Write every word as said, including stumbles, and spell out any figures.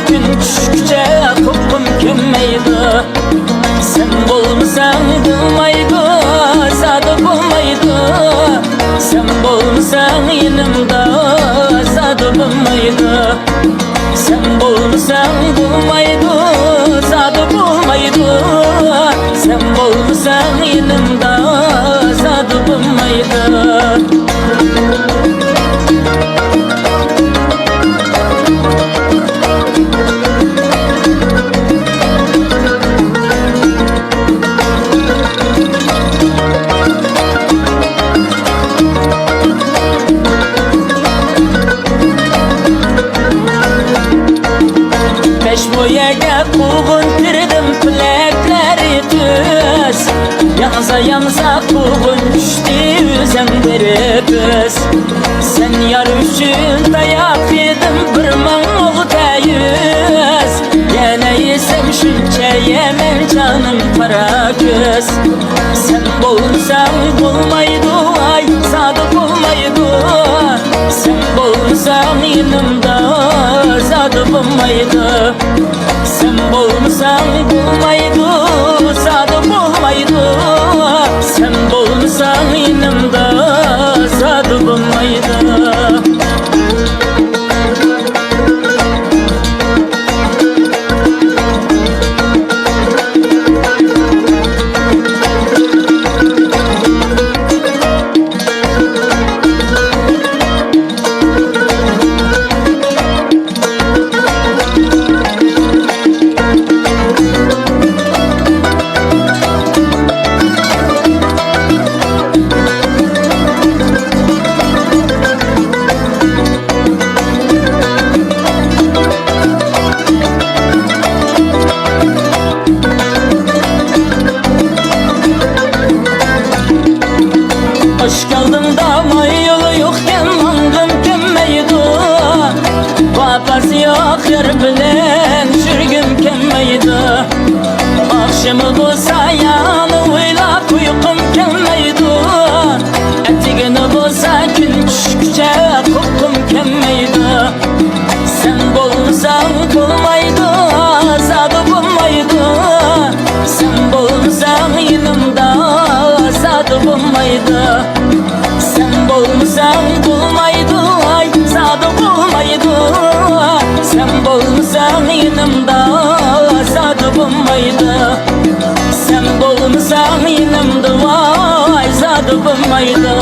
كۈن چۈشكىچە قوپقۇم كەلمەيدۇ. سەن بولمىساڭ بولمايدۇ، زادى بولمايدۇ. سەن بولمىساڭ يېنىمدا، زادى بولمايدۇ. سەن بولمىساڭ بولمايدۇ، زادى بولمايدۇ. سەن بولمىساڭ يېنىمدا، زادى بولمايدۇ. بەش مو يەرگە قوغۇن تېرىدىم، پېلەكلىرى تۈز. ياڭزا-ياڭزا قوغۇن چۈشتى، ئۆزۈڭ بېرىپ ئۈز. سەن يار ئۈچۈن تاياق يېدىم، بىر مىڭ ئوغ دەيۈز. يەنە يېسەم شۇنچە يەيمەن، جانىم قارا كۆز. سەن بولمىساڭ بولمايدۇ، ئاي، زادى بولمايدۇ. سەن بولمىساڭ يېنىمدا، زادى بولمايدۇ. سەن بولمىساڭ بولمايدۇ، زادى بولمايدۇ. سەن بولمىساڭ يېنىمدا، زادى بولمايدۇ. ئىشىك ئالدىڭدا ماي يولى يوقكەن، ماڭغۇم كەلمەيدۇ. ۋاپاسى يوق يار بىلەن يۈرگۈم كەلمەيدۇ. ئاخشىمى بولسا يەنە ئويلاپ ئۇيقۇم كەلمەيدۇ. ئەتىگىنى بولسا كۈن چۈشكىچە قوپقۇم كەلمەيدۇ. سەن بولمىساڭ بولمايدۇ، زادى بولمايدۇ. سەن بولمىساڭ يېنىمدا، زادى بولمايدۇ. سەن بولمىساڭ بولمايدۇ، ئاي، زادى بولمايدۇ. سەن بولمىساڭ يېنىمدا، زادى بولمايدۇ. سەن بولمىساڭ يېنىمدا، ۋاي، زادى بولمايدۇ.